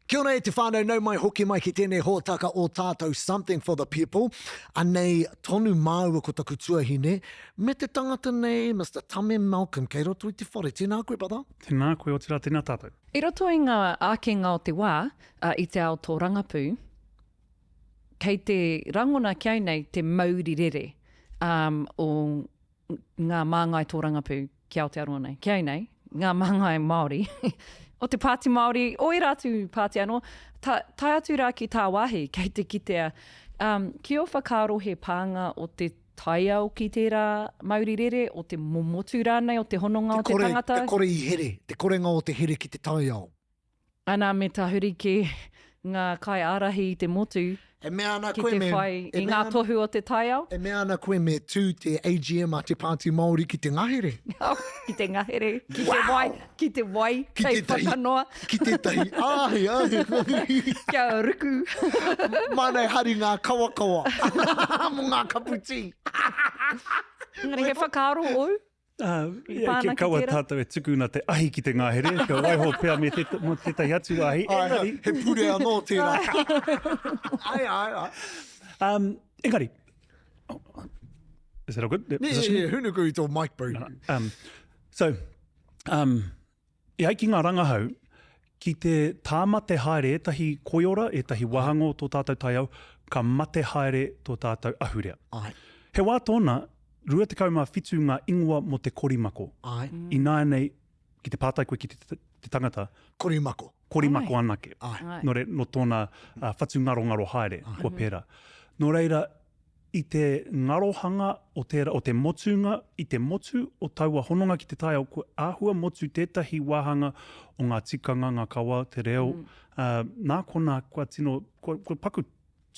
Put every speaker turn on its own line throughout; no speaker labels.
Kia ora e te whānau, nau mai hoki mai ki tēnei hōtaka o tātou Something for the People. Anei tonu māua ko taku tuahine, me te tangata nei, Mister Tame Malcolm, kei roto i te whare. Tēnā koe, brother.
Tēnā koe, otirā tēnā tātou.
I roto i ngā ākenga o te wā, i te ao tōrangapū, kei te rangona ki au nei te mauri rere o ngā māngai tōrangapū ki Aotearoa nei. Ki au nei, ngā māngai Māori, o te Pāti Māori, o ērā atu pāti anō, ta, tae atu rā ki tāwāhi, kei te kitea. Um, ki ō whakaaro he pānga o te taiao ki tērā mauri rere, o te momotu rānei, o te hononga
o
te tangata?
Te kore i here, te korenga o te here ki te taiao.
Ana me tahuri kē ngā kaiārahi i te motu
E mea ana
ki
koe
te
me,
whai
e
i
mea
ngā
ana,
tohu o te taiao.
e mea ana koe me tū te AGM a Te Pāti Māori ki te ngahere.
Ki te ngahere, ki te wai, ki te wai
Ki
kei
tētahi,
whakanoa.
ki tētahi, āe, āe.
Kia ruku.
Māna e hari ngā kawakawa mō ngā kapu tī.
Engari he whakaaro ōu?
Uh, yeah, kia kaua tātou e tukuna te ahi ki te ngahere, kia waiho pea me te, mo tētahi atu ahi.
Ai, he pure anō tērā. ai, ai, ai.
Um, engari, oh, is that all good?
Yeah, yeah, yeah, hunuku i tō mic, bro.
No, no. Um, so, um, e ai ki ngā rangahau, ki te tāmate haere ētahi koiora, ētahi wāhanga o tō tātou taiao, ka mate haere tō tātou ahurea.
Ai.
He wā tōna, 27 ngā ingoa mō te korimako.
Āe.
Ināianei, ki te pātai koe ki te, te tangata.
Korimako.
Korimako anake.
Āe.
Nō reira, nō tōna uh, whatungarongaro haere, Āe. kua pērā. Nō reira, i te ngarohanga o tērā, o te motunga, i te motu o taua hononga ki te taiao, kua āhua motu tētahi wāhanga o ngā tikanga, ngā kawa, te reo, mm. uh, nā konā kua tino, kua, kua paku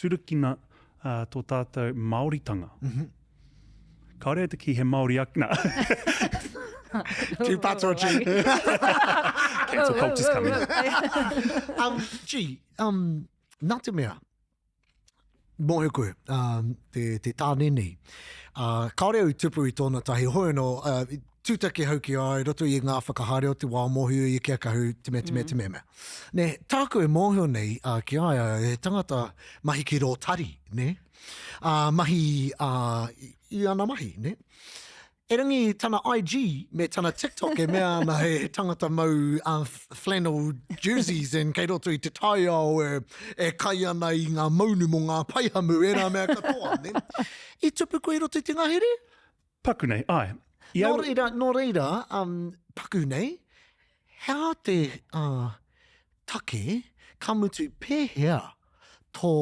Turukina tō tātou Māoritanga. Mm -hmm. Kāore te kī he Māori ake, nā.
Tū pato, G.
Cancel culture's coming.
um, G, um, nā te mea, mōhio koe, um, te, te tāne nei, uh, kāore au tupu i tōna tahi, hoi anō, uh, tūtaki hau ki a i roto i ngā whakahaere o te wā mōhio i ki a Kahu, te mea, te mea, te mea, mea. Nē, tāku e mōhio nei uh, ki a ia, he tangata mahi ki rō tari, nē? Uh, mahi uh, i, i ana mahi, nē? Erangi tana IG me tana TikTok e mea ana he tangata mau uh, flannel jerseys and kei roto i te taiao e, e kai ana i ngā maunu mō ngā paihamu, ērā mea katoa, nē? I tupu koe i roto i te ngahere?
Paku nei, āe.
I au... Nō reira, nō reira, um, paku nei, he aha te uh, take, ka mutu pēhea tō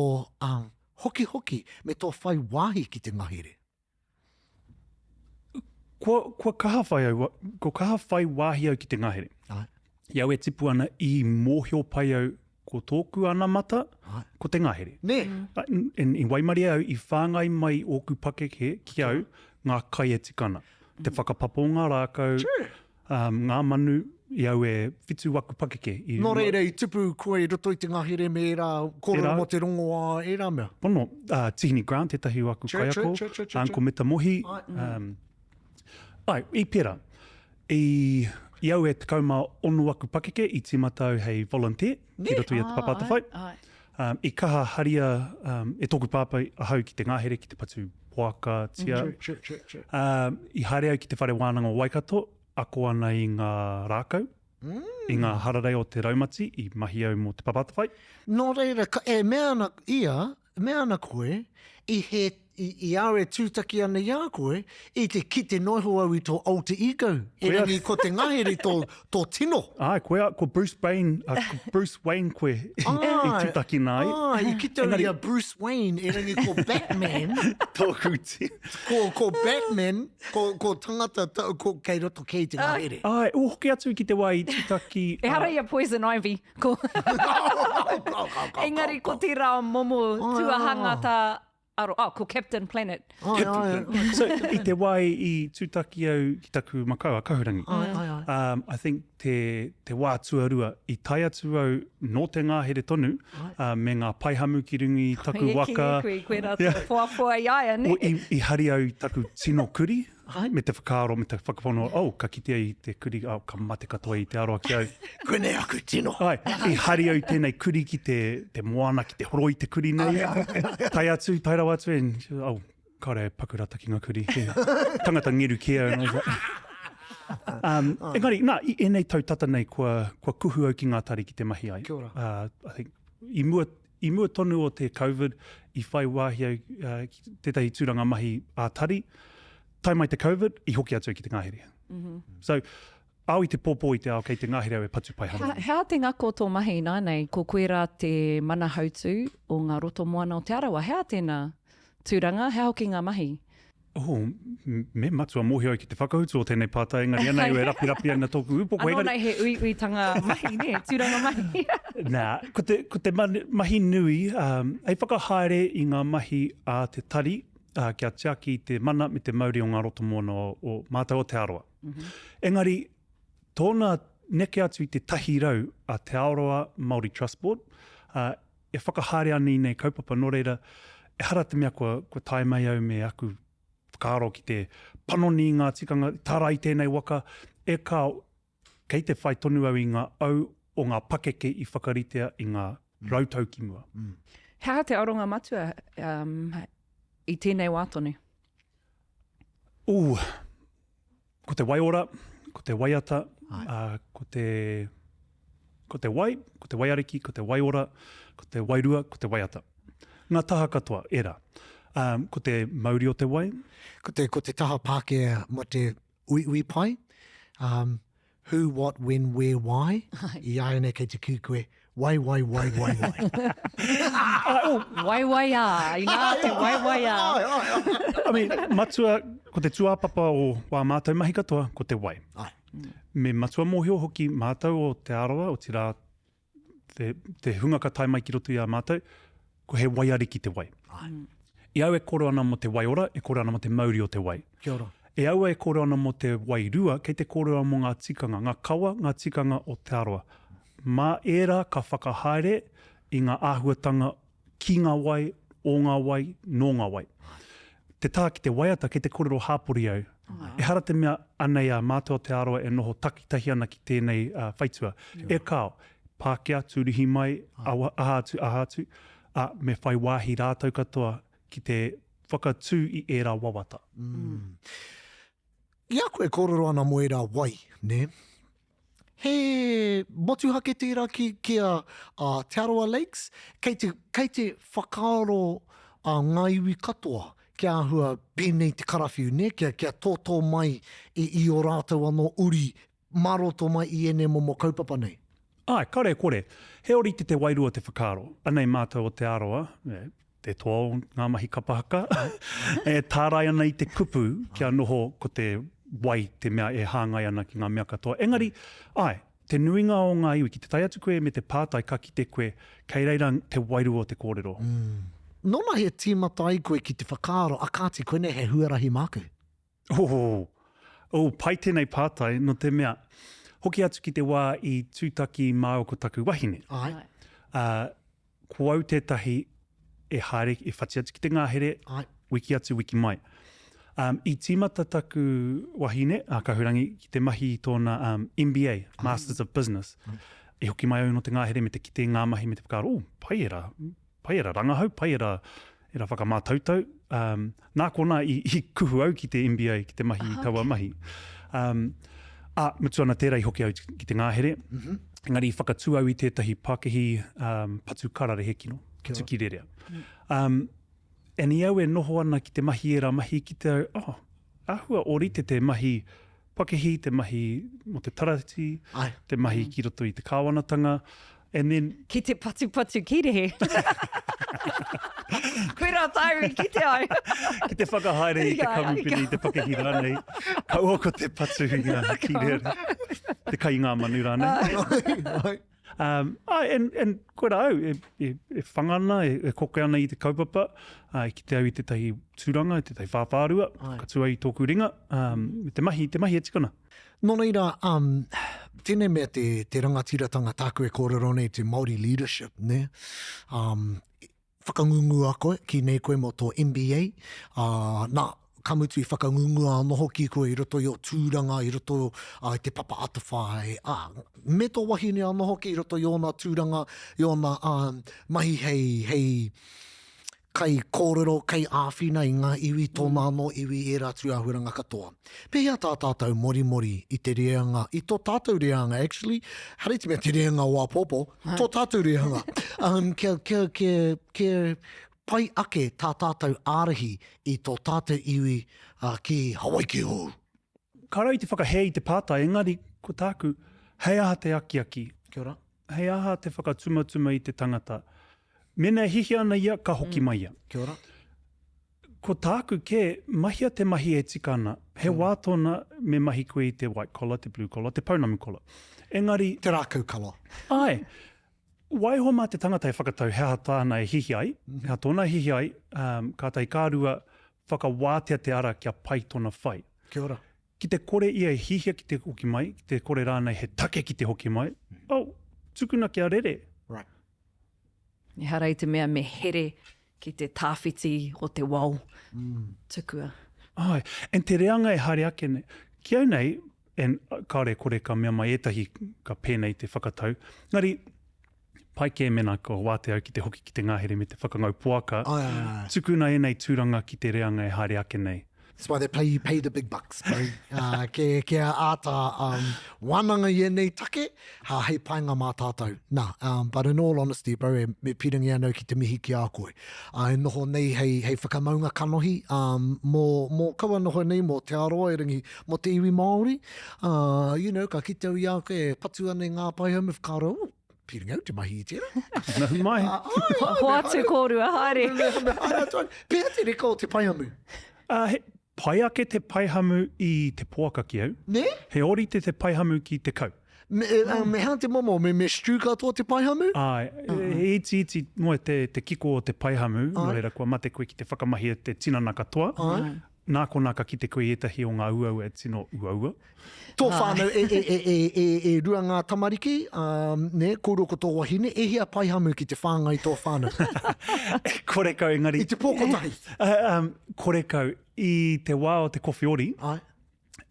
um, hokihoki me tō whai wāhi ki te ngahere?
Kua, kua kaha whai au, kua kaha whai wāhi au ki te ngahere.
Āe.
I au e tipu ana i mōhio pai au ko tōku anamata, ko te ngahere.
Nē.
Mm. I waimarie au, i whāngai mai ōku pakeke ki au ngā kai e tika ana. Te whakapapa o ngā rākau, um, ngā manu, i au e whitu waku pakeke.
I Nō reira, i tupu koe i roto i te ngahere me ērā kōrero mō te rongoā, ērā mea?
Pono, uh, Tihini Grant, tētahi o aku kaiako, true, true, true, true, Uncle Meta Mohi. Um, ai, i pērā. I, i au e 16 aku pakeke i tīmata au hei volunteer ki roto i a Te Papa Atawhai. Um, i kaha haria um, e tōku pāpā ahau ki te ngahere, ki te patu poaka, tia.
True, true, true, true.
Um, i haere au ki te whare wānanga o Waikato, ako ana i ngā rākau, mm. i ngā hararei o te raumati, i mahi au mō Te Papa Atawhai.
Nō reira, ka, e mea ana ia, mea ana koe, i he, i, i au e tūtaki ana i a koe, i te kite noa iho au i tō alter ego, erangi ko te ngahere tō, tō tino.
Āe, koe, ko Bruce Wayne, uh, ko Bruce Wayne koe i, i tūtakina ai.
Āe, i kite au i a Bruce Wayne, erangi ko Batman.
Tōku tino.
Ko, ko Batman, ko, ko tangata, ta, ko, kei roto kē i te ngahere.
Āe, o hoki atu ki te wā i tūtaki.
Ehara i a Poison Ivy. Ko... Engari ko tērā momo tuahanga tā aro, oh, ko Captain Planet.
Captain Planet. So, i te wā i tūtaki au ki taku makau a Kahurangi, um, I think te, te wā tuarua, i tae atu au nō te ngahere tonu, uh, me ngā paihamu ki runga i taku waka.
E koe, koe rā te poapoa i a ia, ne?
I, i hari au i taku tino kuri.
Ai.
Me te whakaaro, me te whakapono, oh, ka kitea i te kuri, oh, ka mate katoa i Te Arawa ki au.
Koinei aku tino.
Ai, i hari au tēnei kuri ki te, te moana, ki te horoi te kuri nei. Tae atu, tae rawa atu, and, oh, kāore e paku rata ki ngā kuri. He tangata ngeru kē au. And I was like, um, engari, nā, i ēnei tau tata nei, kua, kua kuhu au ki ngā tari ki te mahi ai.
Kia ora.
Uh, I think, i mua, i mua tonu o te Covid, i whai wāhi au uh, ki tētahi tūranga mahi ā-tari. Tae mai te Covid, i hoki atu au ki te ngahere. Mm -hmm. So, ao i te pōpō i te ao kei te ngahere au e patu paihana.
He aha te ngako o tō mahi ināianei? Ko koe rā te mana hautū o ngā roto moana o Te Arawa. He aha tēnā tūranga? He aha hoki ngā mahi?
Oh, me matua mōhio au ki te whakautu o tēnei pātai, engari anei e rapirapi ana tōku upoko.
Anō nei he uiuitanga mahi, nē, tūranga mahi.
Nā, ko te, ko te mahi nui, um, hei whakahaere i ngā mahi a te tari, uh, kia tiaki i te mana me te mauri o ngā roto moana o, o mātou o Te Arawa. Mm -hmm. Engari, tōna neke atu i te 100 a Te Arawa Māori Trust Board, uh, e whakahaere ana i nei kaupapa, nō reira, ehara te mea kua, kua tae mai au me aku whakaaro ki te panoni i ngā tikanga, tārai tēnei waka, e kāo, kei te whai tonu au i ngā au o ngā pakeke i whakaritea i ngā rautau ki mua.
Mm. He aha te aronga matua um, i tēnei wā tonu?
Ooh, Ko te waiora, ko te waiata, ā, ko te, ko te wai, ko te waiariki, ko te waiora, ko te wairua, ko te waiata. Ngā taha katoa, ērā. Ā, ko te mauri o te wai.
Ko te, ko te taha Pākehā mō te uiui pai, um, who, what, when, where, why, i āianei kei te kī koe, Wai, wai, wai, wai, wai.
Wai, wai, ā, inā te wai, wai, ā.
I mean, matua, ko te tūāpapa o wā mātou mahi katoa, ko te wai.
Ai.
Me matua mōhio hoki mātou o Te Arawa, otirā te, te hunga ka tae mai ki roto i a mātou, ko he waiariki te wai.
Ai.
I au e kōrero ana mō te waiora, e kōrero ana mō te mauri o te wai.
Kia ora.
E au e kōrero ana mō te wairua, kei te kōrero mō ngā tikanga, ngā kawa, ngā tikanga o Te Arawa. Mā ērā ka whakahaere i ngā āhuatanga ki ngā wai, o ngā wai, nō ngā wai. Te taha ki te waiata, kei te kōrero hāpori au. Ehara te mea anei a mātou o Te Arawa e noho takitahi ana ki tēnei whaitua. E kāo, Pākehā, tūruhi mai, awa, aha atu, aha atu, ā, me whai wāhi rātou katoa ki te whakatū i ērā wawata.
I a koe e kōrero ana mō ērā wai, nē? He motuhake tērā ki, ki a, a Te Arawa Lakes? Kei te, kei te whakaaro a ngā iwi katoa kia āhua pēnei te karawhiu, nē? Kia, kia tōtō mai i, i ō rātou anō uri mā roto mai i ēnei momo kaupapa nei?
Āe, kāore e kore. He ōrite te wairua o te whakaaro. Anei mātou o Te Arawa, te toa o ngā mahi kapa haka, e tārai ana i te kupu kia noho ko te wai te mea e hāngai ana ki ngā mea katoa. Engari, āe, te nuinga o ngā iwi, ki te tae atu koe me te pātai ka kite koe kei reira te wairua o te kōrero.
Nōna he tīmata ai koe ki te whakaaro, a kāti, koinei he huarahi māku.
Oh, oh, pai tēnei pātai, nō te mea, hoki atu ki te wā i tūtaki māua ko taku wahine.
Āe.
Ā, ko au tētahi e haere, e whati atu ki te ngahere,
Āe.
wiki atu, wiki mai. Um, i tīmata taku wahine, a Kahurangi, ki te mahi i tōna um, MBA, Masters of Business. I hoki mai au nō te ngahere me te kite i ngā mahi me te whakaaro, oh, pai ērā, pai era rangahau, pai era, era whakamātautau. Um, nā konā i, i kuhu au ki te MBA, ki te mahi i taua mahi. Um, a, mutu ana tērā i hoki au ki te ngahere. Mm -hmm. Engari i whakatū au i tētahi pakihi um, patu kararehe kino, patu kirerea. Mm. Um, and i au e noho ana ki te mahi ērā mahi ki te au, oh, āhua ōrite te mahi pakihi, te mahi mō te tarati,
Ai.
te mahi ki roto i te kāwanatanga, and then...
Ki te patupatu kīrehe. Koirā tāu i kite ai.
Ki te whakahaere i te kamupene, i te pakihi rānei. Kaua ko te patu i ngā kīrehe, te kai i ngā manu rānei. Um, ai, and, and koira au, e, e, e whanga ana, e, e koke ana i te kaupapa, uh, i kite au i tētahi tūranga, i tētahi whāwhārua, ka tū au i tōku ringa, um, me te mahi, te mahi e tika ana.
Nō reira, um, tēnei mea te, te rangatiratanga tāku e kōrero nei, te Māori leadership, ne? Um, whakangungua koe, kī nei koe mō tō MBA, ā, nā, ka mutu i whakangungua anō hoki koe i roto i ō tūranga, i roto i te Papa Atawhai, ā, me tō wahine anō hoki i roto i ōna tūranga, i ōna mahi hei, hei kaikōrero, kaiāwhina i ngā iwi, tōna anō iwi, ērā tūāhuaranga katoa. Pēhea tā tātou morimori i te reanga, i tō tātou reanga, actually, ehara i te mea te reanga o āpōpō, tō tātou reanga, um, kia, kia, kia, kia pai ake tā tātou ārahi i tō tātou iwi uh, ki Hawaiki hou.
Ka rau i te whakahē i te pātai, engari, ko tāku, hei aha te akiaki?
Kia ora.
Hei aha te whakatumatuma i te tangata? Mēnā e hihia ana ia, ka hoki mai ia.
Kia ora.
Ko tāku kē, mahia te mahi e tika ana. He wā tōna me mahi koe i te white collar, te blue collar, te pounamu collar. Engari.
Te rākau collar.
Āe. Waiho mā te tangata e whakatau he aha tāna e hihi ai, he aha tōna e hihi ai, kātahi ka rua, whakawātea te ara kia pai tōna whai.
Kia ora.
Ki te kore ia e hihia ki te hoki mai, ki te kore rānei he take ki te hoki mai, oh, tukuna kia rere.
Right.
Ehara i te mea me here ki te tāwhiti o te wao. Tukua.
Āe, and te reanga e haere ake nei, ki au nei, and kāore e kore ka mea mai ētahi ka pēnei te whakatau, engari, pai kē mēnā kua wātea au ki te hoki ki te ngahere me te whakangau poaka,
Āe, āe, āe.
tukuna ēnei tūranga ki te reanga e haere ake nei.
That's why they pay you pay the big bucks, bro. Uh, ke, kia āta um, wānanga i ēnei take, ha, hei painga mā tātou. Nā, um, but in all honesty, bro, e, me pīrangi anau ki te mihi ki a koe. Uh, e noho nei hei, hei whakamaunga kanohi um, mō, mō kaua noho nei, mō Te Arawa erangi, mō te iwi Māori. Uh, you know, ka kite au i a koe e patu ana i ngā paehamu, me whakaaro, oh, Pīrangi au te mahi i tērā.
Nau mai.
Hoatu kōrua, haere.
Me, me haere atu ai. Pēhea te reka o te paihamu?
Uh, he, pai ake te paihamu i te poaka ki au.
Nē?
He ōrite te paihamu ki te kau.
Me, uh, me hea te momo? Me, me stew katoa te paihamu?
Āe, he itiiti noa te, te kiko o te paihamu, nō reira kua mate koe ki te whakamahia te tinana katoa.
Āe.
Nā konā ka kite koe i ētahi o ngā uaua e tino uaua.
Tō whānau e, e, e, e, e, e rua ngā tamariki, ā, nē, kōrua ko tō wahine, e hia paihamu ki te whāngai tō whānau?
Korekau, engari.
I te pō kotahi?
Um, korekau. I te wā o te kowhiori,
Āe.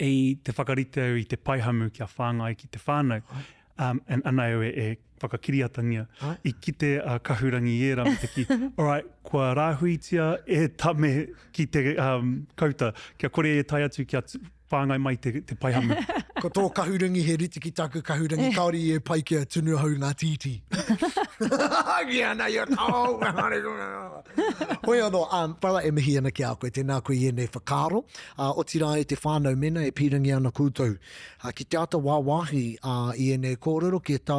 i te whakarite au i te paihamu kia whāngai ki te whānau.
Āe.
Um, and ana au e, e whakakiriatangia.
Āe.
I kite a Kahurangi i ērā me te kī, alright, kua rāhuitia e Tame ki te um, kauta, kia kore e tae atu kia whāngai mai te, te paihamu.
Ko tō kahurangi he rite ki tāku kahurangi, kāore i e pai kia tunu ahau ngā tītī. Ki ana ia, oh, Hoi anō, um, brother, e mihi ana ki a koe, tēnā koe i ēnei whakaaro. Uh, otirā e te whānau, mēnā e pīrangi ana koutou uh, ki te āta wāwāhi uh, i ēnei kōrero, ki tā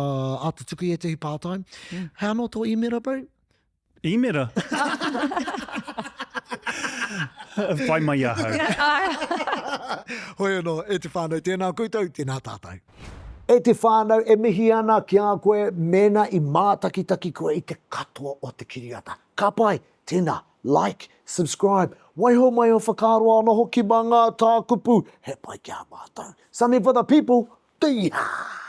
āta tuku i ētahi pātai. Mm. He anō tō īmera, bro?
Īmera? Whai mai ahau.
Hoi anō, e te whānau, tēnā koutou, tēnā tātou. E te whānau, e mihi ana ki a koe mēnā i mātakitaki koe i te katoa o te kiriata. Ka pai, tēnā, like, subscribe, waiho mai ō whakaaro anō hoki mā ngā tākupu, he pai ki a mātou. Something for the people, Tīhā!